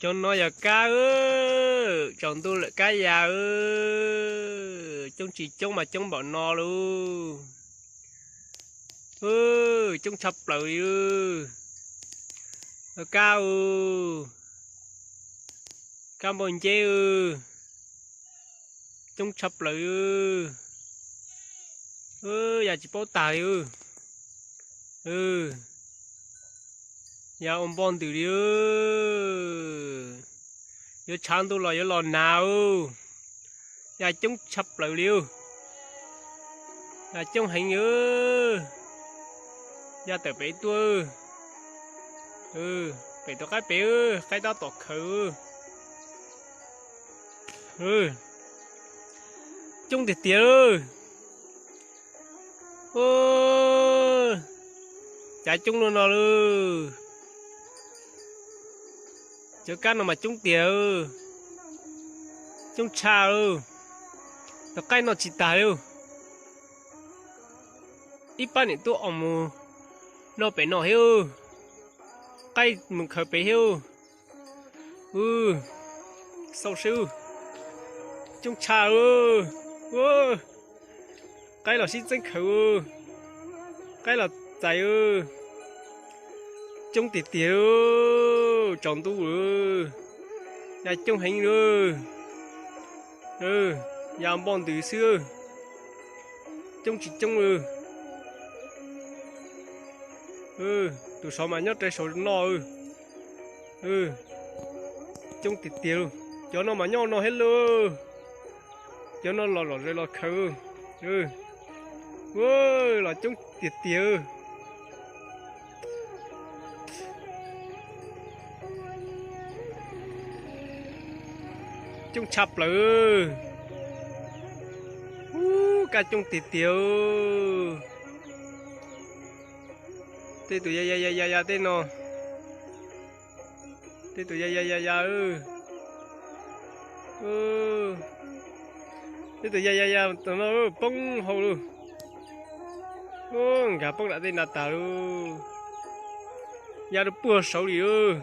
Cov no yog kab, tsaus ntuj lawm kab ya, coob tsis coob mas coob npaum no lauj. Coob tshaj plaws li. Kab, kab npauj nceb, coob tshaj plaws li. Ya tsis paub tag li. Ya ua npoj ntws li. Yuav tshav ntuj los yuav los nag. Ya coob tshaj plaws li. Ya coob heev li. Ya tawm pem tuaj. Pem tus qaib pem, qaib tab tom khaws. Coob tiag tiag. Cav coob luaj no lauj. Cov kab no mas coob tiag. Coob tshaj lauj. Tus qaib noj tsis tag li. Ib pab niam tuaj os mus noj pem no thiab. Qaib mus khaws pem thiab. Xauj seb, coob tshaj. Qaib los sib txeeb khaws. Qaib los txais. Coob tiag tiag. Tsaus ntuj lawm. Ya coob heev li. Ya npoj ntws xwb. Coob tsis coob li. Tus saud mas nyob rau saud noj. Coob tiag tiag lauj. Cov no mas nyob no thiab lauj. Cov no los lom zem los khaws. Los coob tiag tiag. Coob tshaj plaws. Ub, kab coob tiag tiag. Tej tus ya ya ya ya ya tej no. Tej tus ya ya ya ya. Tej tus ya ya ya tus no poob hauv lauj. Nkag poob nram tej nrad tag lauj. Ya rau puag saud li lauj.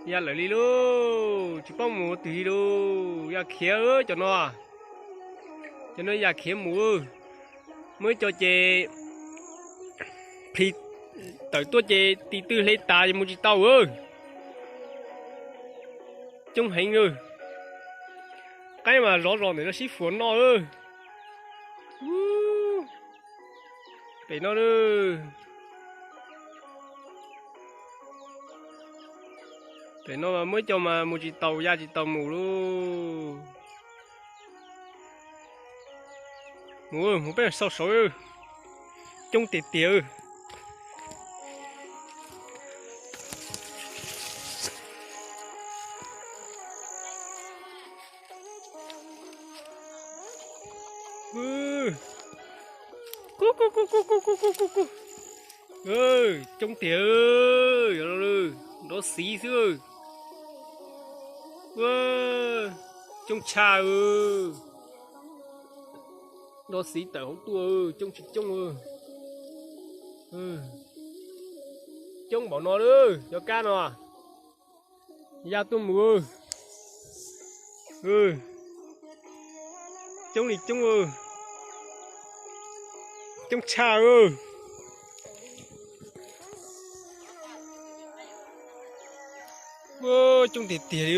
Ya lawm li lauj, tsis paub mus twg li lauj. Ya khiav cov no. Cov no ya khiav mus. Muaj ib co ces plhis tawm tuaj ces tis twg hle tas mus tsis tau. Coob heev lauj. Qaib mas zov zos ntawm no sib fuas noj. Pem no lauj. Pem no mas muaj ib co mas mus tsis taus ya tsis taus mus lauj. Mus, mus peb xauj saud. Coob tiag tiag. Coob tiag, nrov xiv xwb. Coob tshaj. Nrov xiv tawm hauv tuaj, coob tsis coob. Coob npaum no lauj, cov kab no. Ya tuaj mus. Coob li coob. Coob tshaj. Coob tiag tiag li.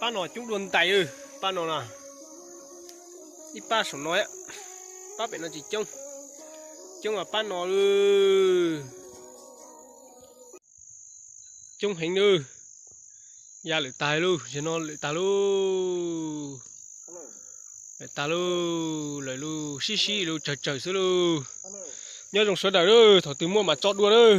Pab no coob dua ntais. Pab no na, ib pab saum no, pab pem no tsis coob. Coob mas pab no lauj. Coob heev lauj. Ya lawm tag lauj, zaum no lawm tag lauj. Lawm tag lauj, lawm lauj, sib sib lauj, tsawg tsawg xwb lauj. Nyob zoo sawv daws lauj, thaum twg muaj mas tso dua lauj.